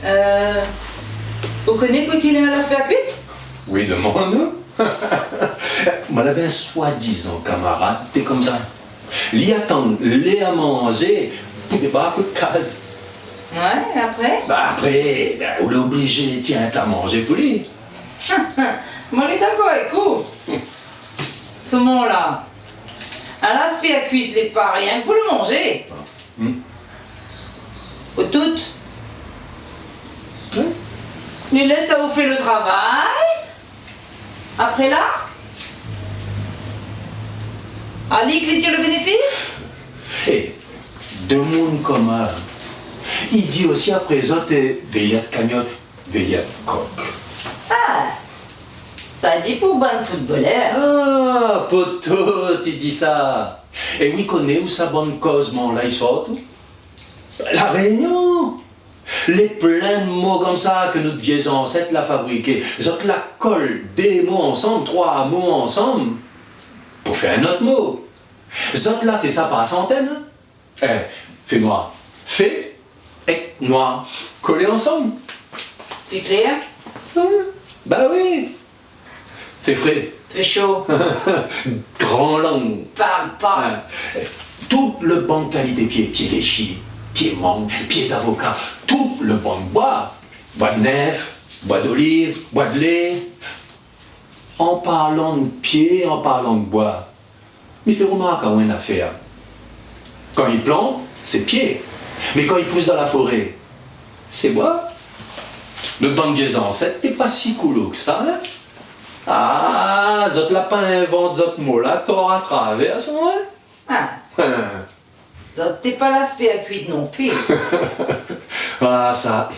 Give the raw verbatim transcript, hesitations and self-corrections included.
Euh, ou koné pouki lé a laspé a kuit ? Oui, domann anou. Mwin lavé in swadizan kamarad, té konmsa. Li atann lèr manzé pou débark out kaz. Ouais, apré ? Ba apré, bin, ou lé oblizé tienn ta manzé pou li. Mwin lé dakor èk ou. Soman la, a laspé a kuit, lé pa rienk pou le manzé. Hmm. Ou tout. Hmm. Li lès aou fé le travay. Apré la, ali ki tir le bénéfis. É, demoun konmsa, i di osi apré zot, é, véyèt kanyot, véyèt kok. Ah, sa di pou bann foutbolèr. Ah, poto, ti di sa. É ou i koné ousa bann kozman la i sort, ou ? La Rényon. Lé plin mo konmsa ke nout vié zansèt la fabriké. Zot la kol dé mo ansanm, trwa mo ansanm, pou fé in not mo. Zot la fé sa par santèn, in. É, fé nwar. Fé èk nwar kolé ansanm. Fé klèr ? Hmm, ba oui. Fé fré. Fé sho. Gran lang. Parl pa. In. Tout le bann kalité pié, pié léshi, pié mang, pié zavoka, tout le bann bwa, bwa de nèf, bwa doliv, bwa de lé. An parlan de pié, an parlan de bwa, mi fé romark aou in afèr. Kan i plant, sé pié. Mé kan i pous dan la foré, sé bwa. Nout bann vié zansèt té pa si koulo ke sa, in ? Ah, zot la pa invant zot mo la tor a travèr, sa, in ? Ah. Zot té pa laspé a kuit non pli. Ah, sa,